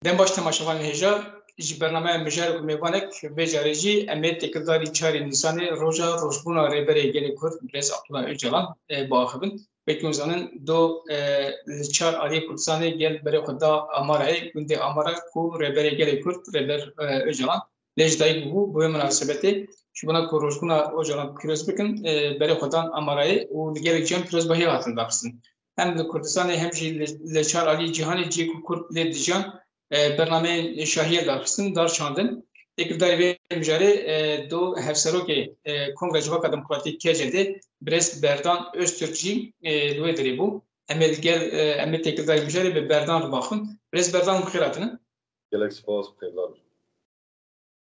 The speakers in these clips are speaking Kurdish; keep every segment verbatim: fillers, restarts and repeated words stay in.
Dem baş temaşevanên hêja, ji bernameya mijarê ku mêvanek vê carê jî em ê têkildarî çarê Nîsanê roja rojbûna Rêberê Gelê Kurd Birêz Abdullah Ocalan, e, biaxivin. Wekî hûn zanin, do, e, li çar aliyê Kurdistanê gel berê xwe da Amarayê, gundê Amara ku Rêberê Gelê Kurd Rêber, e, Ocalan lê ji dayik bû. Bi wê minasebetê ji bona ku rojbûna Ocalan pîroz bikin, e, berê xwe dan Amarayê û li gelek ciyan pîrozbahiyê hatin daxistin. Hem li Kurdistanê hem jî li, li çar aliyê cîhanê cihê ku Kurd lê dijiyan, e, bernameyên şahiyê daxistin, dar çandin. Têkildarî vê mijarê, e, do hevserokê, e, Kongra Civaka Demokratîk, K C D, birêz Berdan Öztürk jî, e, li wê derê bû. Em ê li gel, e, em ê têkildarî mijarê bi Berdan re baxin. Birêz Berdan, bi xêr hatine. Gelek spas, bi xêr.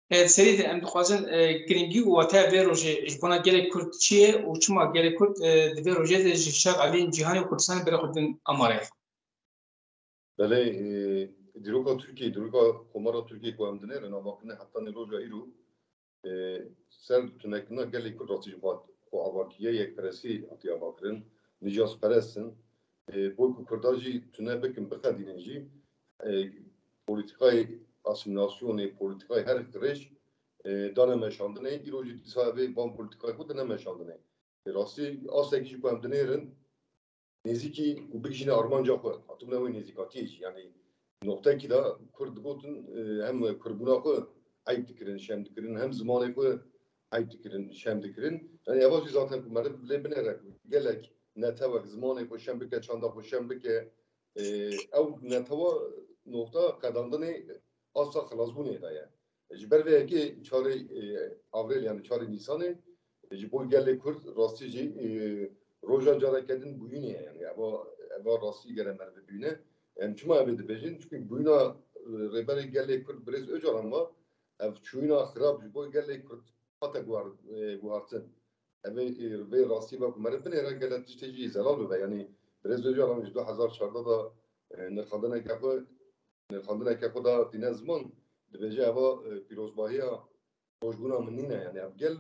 E, serî de em dixwazin, e, giringî û wateya vê rojê ji bona gelê Kurd çi ye û çima gelê Kurd, e, di vê rojê de ji şer aliyên cîhanê û Kurdistanê berê xwe din Amarayê? Belê, e, dîroka Tirkiyê, dîroka Komara Tirkiyê ku em dinêrin, avakirinê hetanî roja îro, e, ser tunekirina gelê Kurd rastî jî xwe, xwe avakiye, yekperestî hatiye avakirin, nîcazperest in. E, bo ku Kurda jî tune bikin, biqedînin jî, e, polîtîkayê asîmîlasyonê, polîtîkayê her rêj, e, dane meşandinê, îro jî dîsa vê van polîtîkayê xwe dine meşandinê. E, rastî astekî jî ku em dinêrin, nêzîkî ku bigihîne armanca xwe, hatibûne wê nêzîkatiyê jî. Yanî noqtekî de Kurd digotin, e, hem Kurdbûna xwe eyb dikirin, şem dikirin, hem zimanê xwe eyb dikirin, şem dikirin. Yanî eva jî zaten ku meriv lê binêre ku gelek netewek zimanê xwe şem bike, çanda xwe şem bike, e, ew netewa noqta qedandinê asta xilasbûnê de ye. Ji ber vê yekê çarê, e, Avrêl, yanî çarê Nîsanê, e, ji bo gelê Kurd rastî jî, e, roja careke din bûyînê ye. Yanî eva, eva rastî gere meriv bibîne. Em çima evê dibêjin? Çimkî bûyîna, e, Rêberê Gelê Kurd Birêz Ocalan ve, ev çûyîna xirab ji bo gelê Kurd hate guhar-, e, guhartin. Evê, e, vê rastî ve ku meriv binêre, gelek tiştê jî zelal bibe. Yanî Birêz Ocalan ji du hezar çardeh de, e, nirxandineke xwe nirxandineke xwe da tîne ziman, dibêje eva, e, pîrozbahiya rojbûna min nîne, yanî ev gel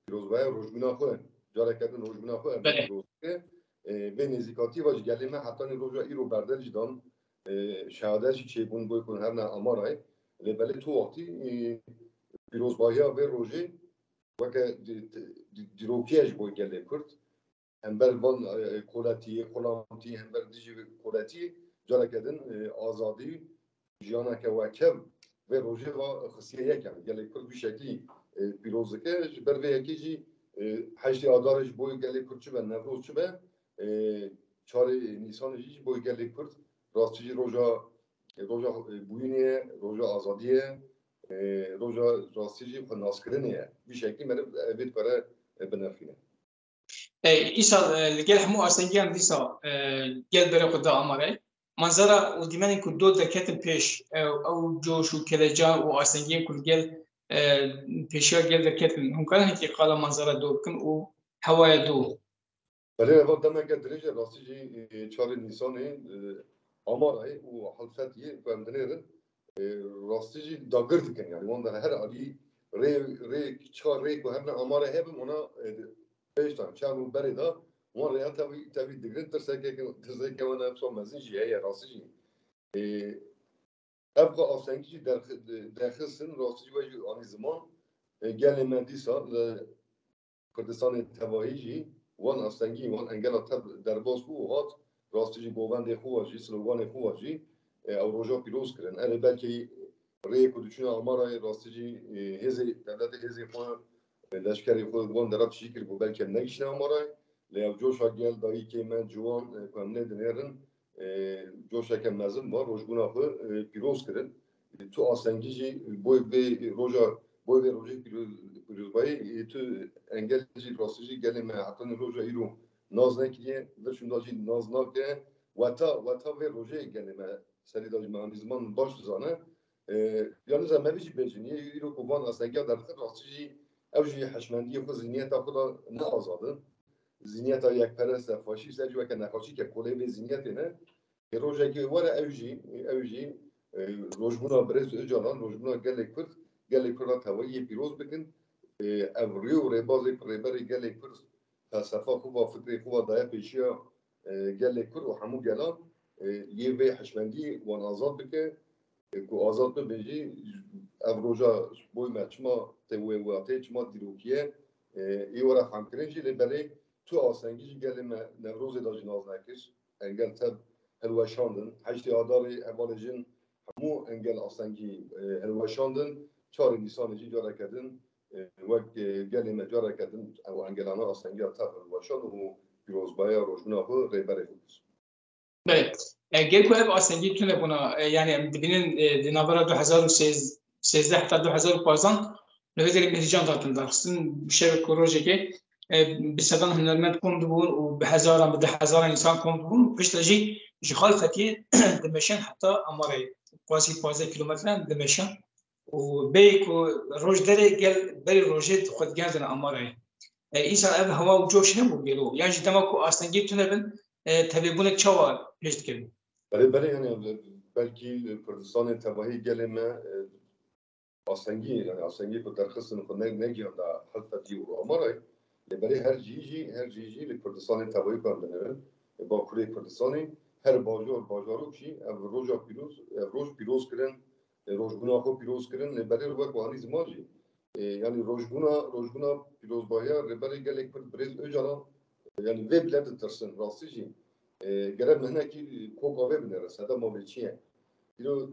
pîrozbahiya rojbûna xwe, careke din rojbûna xwe ev Belê. pîroz dike. E, vê nêzîkatî ve ji gelê me hetanî roja îro berdel jî dan, e, şehadet jî çêbûn, boy ku herne Amarayê. Lê belê tu wextî, e, pîrozbahiya vê rojê weke di-, di-, di-, dîrokiye ji bo gelê Kurd. Hember van, e, koletiyê, xulamtî, hember dijî koletiyê, careke din, e, azadî, jiyaneke wekev vê rojê ve xistiye yek, yanî gelê Kurd vî şeklî, e, pîroz dike. Ji ber vê yekê jî, e, heştê Adarê ji bo gelê Kurd çi be, Newroz çi be, e, çarê Nîsanê jî ji bo gelê Kurd rastî jî roja, e, roja, e, bûyînê ye, roja azadiyê ye, e, roja rastî jî xwenaskirinê ye. Vî şeklî meriv, e, vê dikare, e, binirxîne. E, îsal, e, li gel hemû astengiyan dîsa, e, gel berê xwe da Amarayê. Manzara û dîmenên ku do derketin pêş, e, ew coş û kelecan û astengiyên ku li gel, e, pêşiya gel derketin, hûn karin hekî qala manzara do bikin û hewaya do? Belê, eva demeke dirêj e, rastî jî, e, çarê Nîsanê, e, Amarayê û Helfetiyê ku em dinêrin, e, rastî jî dagir dikin. Yanî wan de her alî rê, rê, çar rê ku herne Amarayê hebin, wana, e, pêş dan, çav û berê de wan rêya tevî, tevî digirin, tirseke, tirseke wan ev mezin jî heye, rastî jî. E, ev xwe astengî jî derxi-, derxistin, rastî jî we jî anî ziman. E, gelê me dîsa li Kurdistanê tevahî jî wan astengî, wan engela tev derbas bû û hat, rastî jî govendê xwe wa jî, sloganê xwe wa jî, e, ew roja pîroz kirin. Erê belkî rêyê ku diçûne Amarayê rastî jî, e, hêzê, dewletê hêzê xwe, e, leşkerê xwe wan dera tijî kiribû, belkî em negihiştine Amarayê. Lê ev coşa gel, dayikê me, ciwan, e, ku em lê dinêrin, e, coşeke mezin ve rojbûna xwe, e, pîroz kirin. E, tu astengî jî boy vê roja, boy vê rojê pîroz-, pîrozbayî, e, tu engel jî rastî jî gelê me hetanî roja îro nas nekiriye, vir şûnda jî nas nake. Weta, weta vê rojê gelê me serî da jî me anî ziman baş dizane. E, yalnız em evî jî bêjin, yê îro ku van astengiya derdixin, rastî jî ew jî hişmendiyê xwe, zihniyeta xwe da ne azad in. Zihniyeta yekperest e, faşîst e, jî weke nexweşîke kolê vê zihniyetê ne. Ê rojekê were ew jî, ew jî, e, rojbûna Birêz Ocalan, rojbûna gelê Kurd, gelê Kurda tevayî yê pîroz bikin. E, ev rê û rêbazê ku Rêberê Gelê Kurd felsefa xwe va, fikrê xwe va daye pêşiya, e, gelê Kurd û hemû gelan, e, yê vê hişmendî wan azad bike, e, ku azad bibe jî, ev roja ji bo me çima tê wê watê, çima dîrokî ye, e, ê were fehmkirin jî, lê belê tu astengî jî gelê me Newrozê de jî nas nekir. Engel tev hilweşandin. Heştê Adarê hevalê jin hemû engel astengî, e, hilweşandin. Çarê Nîsanê jî careke din, e, wek, e, gelê me careke din ew engelana astengiya tev hilweşand û pîrozbahiya rojbûna xwe rêberê xwe kir. Belê. E, gel ku ev astengî tune bûna, e, yani em dibînin, e, di navbera du hezar û sêzdeh heta du hezar û pazdeh li Hewlêrê mehrican hatin darxistin, bi şevek ku rojekê, e, bi sedan hunermend kom dibûn û bi hezaran, bi deh hezaran însan kom dibûn û piştre jî ji Xalfetiyê dimeşin heta Amarayê, quasî pazdeh kilometre dimeşin û bêyî ku roj derê gel berî rojê xwe digihêndin Amarayê. E, îsal ev hewa û coş hebû gelo? Yan jî dema ku astengî tune bin, e, tevlêbûnek çawa pêş dikirin? Belê, belê, yani belkî Kurdistanê tevahî gelê me, e, astengî, yani astengî ku derxistin xwe ne, negihanda Xalfetî û Amarayê. Lê belê her cî jî, her cî jî li Kurdistanê tevahî ku em binêrin, e, Bakurê Kurdistanê, her bajor, bajarok jî ev roja pîroz, ev roj pîroz kirin, e, rojbûna xwe pîroz kirin, lê belê wek wanî ziman jî. E, yani rojbûna, rojbûna pîrozbahiya Rêberê Gelê Kurd Birêz Ocalan, e, yani vê bile ditirsin, rastî jî. E, gere me hinekî koka vê binêre, sedema vê çi ye? Îro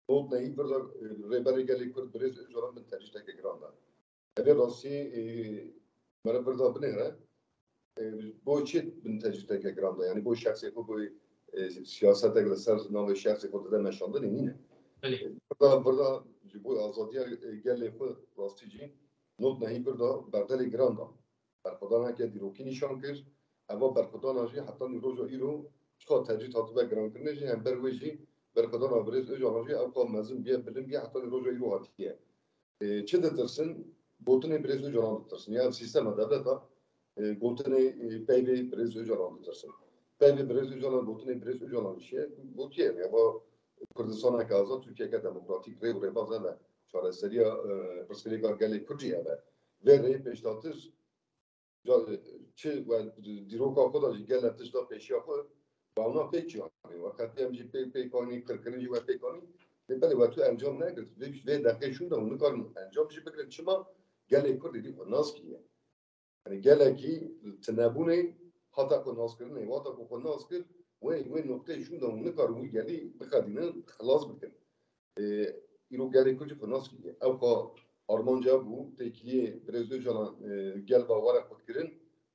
not nehî vir de, e, Rêberê Gelê Kurd Birêz Ocalan bin tecrîdeke giran de. Ev ê rastî, e, mere vir de binêre, e, bo çi bin tecrîdeke giran de? Yani bo şexsê xwe, bo, e, siyasetek li ser navê şexsê xwe dide meşandinê nîne. Belê. E, vir de, vir de ji bo azadiya, e, gelê xwe rastî jî not nehî vir de berdelê giran da. Berxwedaneke dîrokî nîşan kir. Eva berxwedana jî heta nî roja îro çiqa tecrîd hatibe girankirinê jî hember wê jî berxwedana Birêz Ocalan jî ew qas mezin bûye, bilind bûye, heta nî roja îro hatiye. E, çi ditirsin? Gotinê Birêz Ocalan ditirsin. Ya ev sîstema devleta, e, gotinê, e, peyvê Birêz Ocalan ditirsin. Peyvê Birêz Ocalan, gotinê Birêz Ocalan jî ye. Gotiye, ya va Kurdistaneke azad, Tirkiyeke demokratîk, rê û rêbaz ev e. Çareseriya, e, pirsgirêka gelê Kurd jî ev e. Vê rê pêşdatir, ca-, çi we dîroka xwe de jî gelek tişt da pêşiya xwe, bi ewna pêk çû anî. We qetî em jî pê-, pêk anî, qirkirin jî we pêk anî. Lê belê we tu encam negirt. Vê, vê deqê şûnda hûn nikarin encam jî bigirin. Çima? Gelê Kurd êdî xwe nas kiriye. Yani gelekî tunebûnê hata ku naskirinê, wata ku xwe nas kir, wê, wê noqteyê şûnda hûn nikarin wî gelî bixedînin, xilas bikin. E, îro gelê Kurd jî xwe nas kiriye. Ew ka armanca bû, têkiliyê Birêz Ocalan, e, gel ve were qutkirin,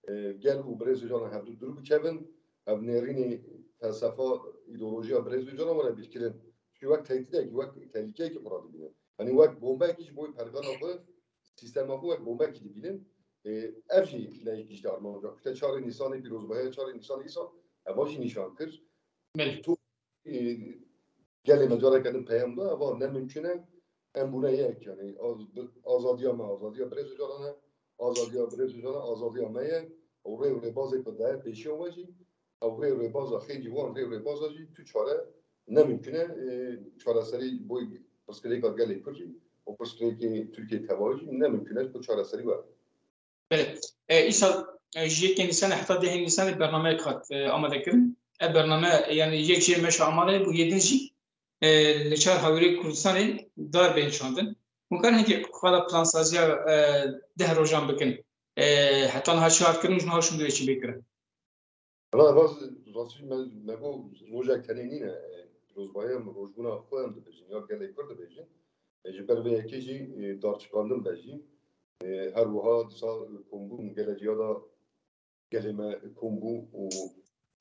e, gel û Birêz Ocalan hevdu dûr bikevin, ev nêrînê felsefa, îdeolojiya Birêz Ocalan were bîrkirin. Çünkü wek tehdidekî, wek tehlîkeyekî xwe re dibînin. Hani wek bombeyekî ji bo pergala xwe, sîstema xwe wek bombekî dibînin. E, ev jî neyek işte armanca. İşte çarê Nîsanê pîrozbahiya çarê Nîsanê îsal eva jî nîşan kir. Belê. Tu, e, gelê me careke din peyam da, eva ne mümkün e. Em bûne yek, yani az-, azadiya me, azadiya Birêz Ocalan e, azadiya Birêz Ocalan, azadiya me ye. Û rê û rêbazê ku daye pêşiya we jî, ew rê û rêbaza xêrî wan, rê û rêbaza jî tu çare ne mümkün e, e, çareserî bo pirsgirêka gelê Kurd jî û pirsgirêkê Tirkiye tevayî jî ne mümkün e ku çareserî we. Belê. E, îsal, e, ji yekê Nîsanê heta dehê Nîsanê bernameyek hat, e, amade kirin. Ev bername, e, yani yek jê meşa amade bû, yê din jî, e, li çar hawîrê Kurdistanê dar bên çandin. Hûn karin hingê xwe de plansaziya, e, deh rojan bikin. E, heta niha çi hat kirin û ji niha şûndirê çi bê kirin? Valla eva rastî me, me got rojek tenê nîne. E, pîrozbahiya em rojbûna xwe em dibêjin, ya gelê Kurd dibêjin. E, ji ber vê yekê jî, e, darçikandin be jî. E, her wiha dîsa kombûn gelê ciya de gelê me kom bû û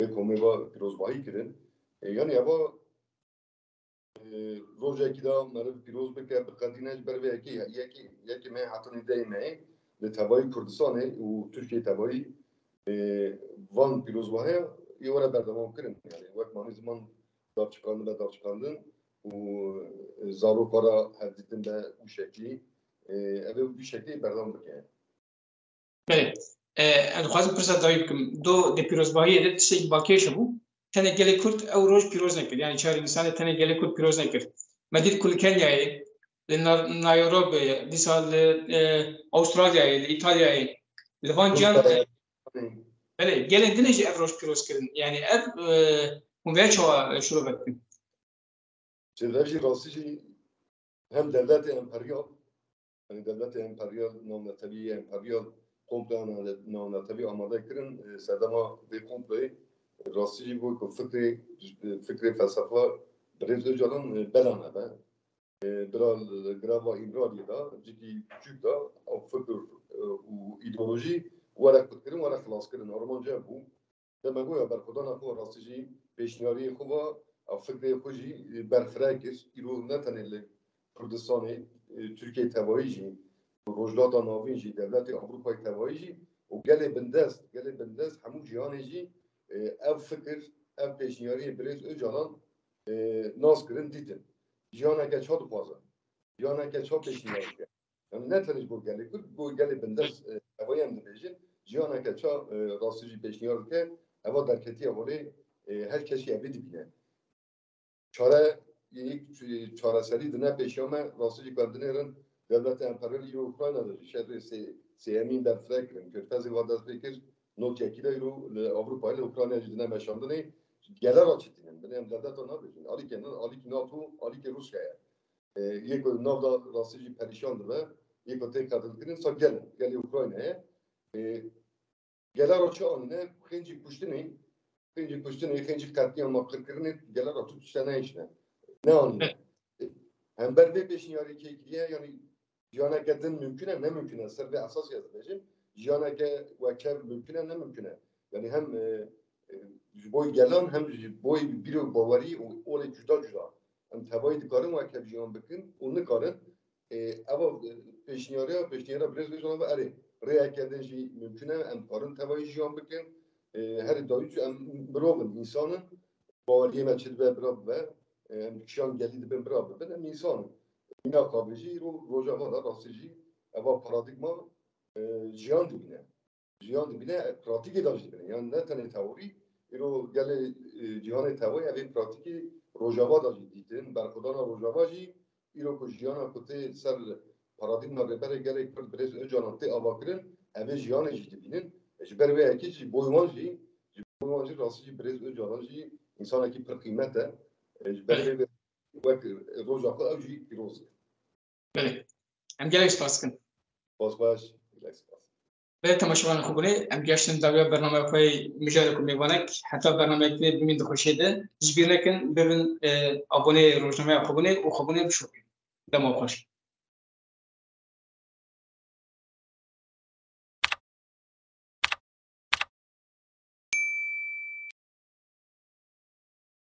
vê komê ve pîrozbahî kirin. E, yanî eva, e, rojekî de meriv pîroz bike, biqedîne ji ber vê yekê, yekê, yekê me hetanî dehê me li tevayî Kurdistanê û Tirkiyê tevayî, e, van pîrozbahiya ê were berdewam kirin. Yani wek manî ziman darçikandin be darçikandin û, e, zaroka re hevdîtin be wî şeklî, e, ev ê wî şeklî berdewam bike. Belê. E, ez dixwazim pirsa dawî bikim. Do di pîrozbahiyê de tiştekî balkêş hebû. Tenê gelê Kurd ew roj pîroz nekir. Yani çarê Nîsanê tenê gelê Kurd pîroz nekir. Me dît ku li Kenyayê, li Na-, Nayrobiyê, dîsa li, e, Avustralyayê, li Îtalyayê, li van ciyan, e, belê, gelên din jî ev roj pîroz kirin. Yani ev, e, hûn vê çawa, e, şirove dikin? Çêdibe jî rastî jî hem dewletê emperyal, yanî dewletê emperyal, navnetewî emperyal, komploya navne-, navnetewî amade kirin, e, serdema vê komployê rastî jî bû ku fikrê, fikrê felsefa birêz Ocalan, e, bela nebe. E, bira li greva Îmraliyê de, cîkî piçûk de, ew fikir, e, û îdeolojî were qutkirin, were xilaskirin. Armanc ev bû. Dema goya berxwedana xwe rastî jî pêşniyariyê xwe va, ev fikrê xwe jî, e, berfireh kir. Îro ne tenê li Kurdistanê, e, Tirkiyeyê tevayî jî, Rojhilata Navîn jî, dewletê Ewropayê tevayî jî û gelê bindest, gelê bindest hemû cîhanê jî, e, ev fikir, ev pêşniyariyê birêz Ocalan, e, nas kirin, dîtin. Jiyaneke ça dixwaze? Jiyaneke ça pêşniyar dike? Yanî ne tenê ji bo gelê Kurd, bo gelê bindest, e, tevayî em dibêjin, jiyaneke ça, e, rastî jî pêşniyar dike, eva derketiye holê, e, her kesî evê dibîne. Çare, yek, çareserî di ne pêşiya me, rastî jî ku em dinêrin, dewleta emperyalî îro Ukrayna de jî şerê sê-, sêyemîn berfireh kirin. Körfezê va dest pê kir, not yekî de îro li Ewropayê, li Ukrayna jî dine meşandinê, gele ra çitînin. Binê em dewleta nabêjin. Alîkê, alîkî NATO, alîkê Rûsya ye. E, yê ku nav da rastî jî perîşan dibe, yê ku tê qetilkirin, sa gel e, gelê Ukraynayê. E, gele ra çi anîne? Xêncî kuştinê, xêncî kuştinê, xêncî qetlîama, qirkirinê gele ra tu tişte nehêşine. Neanîne. E, hember vê pêşniyarê kê kiriye, yanî jiyaneke din mimkun e, ne mimkun e, ser vê esasî ez dibêjim, jiyaneke wekhev mimkun e, ne mimkun e. Yanî hem, e, e, ji bo gelan hem ji bo bîr û bawerî û olê cuda cuda. Em tevayî dikarin wekhev jiyan bikin û nikarin. E, eva, e, pêşniyariya, pêşniyariya birêz Ocalan ve erê, rêyeke din jî mimkun e, em dikarin tevayî jiyan bikin. E, herî dawî çi em mirov in, însan in. Baweriyê me çi dibe bira bibe. E, em kişan gelî dibin bira bibin, em însan in. Mîna xwe jî îro Rojava de rastî jî eva paradîgma, e, jiyan dibîne. Jiyan dibîne, pratîkê de jî dibîne. Yanî ne tenê teorî, îro gelê, e, cîhanê tevayî, evê pratîkê Rojava de jî dîtin, berxwedana Rojava jî, îro ku jiyana ku tê ser paradîgma rêberê gelê Kurd birêz Ocalan tê avakirin, evê jiyanê jî dibînin. E, ji ber vê yekê jî boy wan jî, ji boy wan jî rastî jî birêz Ocalan jî însanekî pir qîmet e. E, ji ber vê wek, e, roja xwe ew jî pîroz e. Belê. Em gelek spas dikin. Spas xweş. Gelek spas. Belê temaşevanên xwebûnê, em gihiştin dawiya bernameya xwe yê mijarê ku mêvanek, heta bernameyek nê bimîn di xweşiyê de. Ji bîr nekin, bibin, e, aboneyê rojnameya xwebûnê û xwebûnê bişopîn. Dema xweş.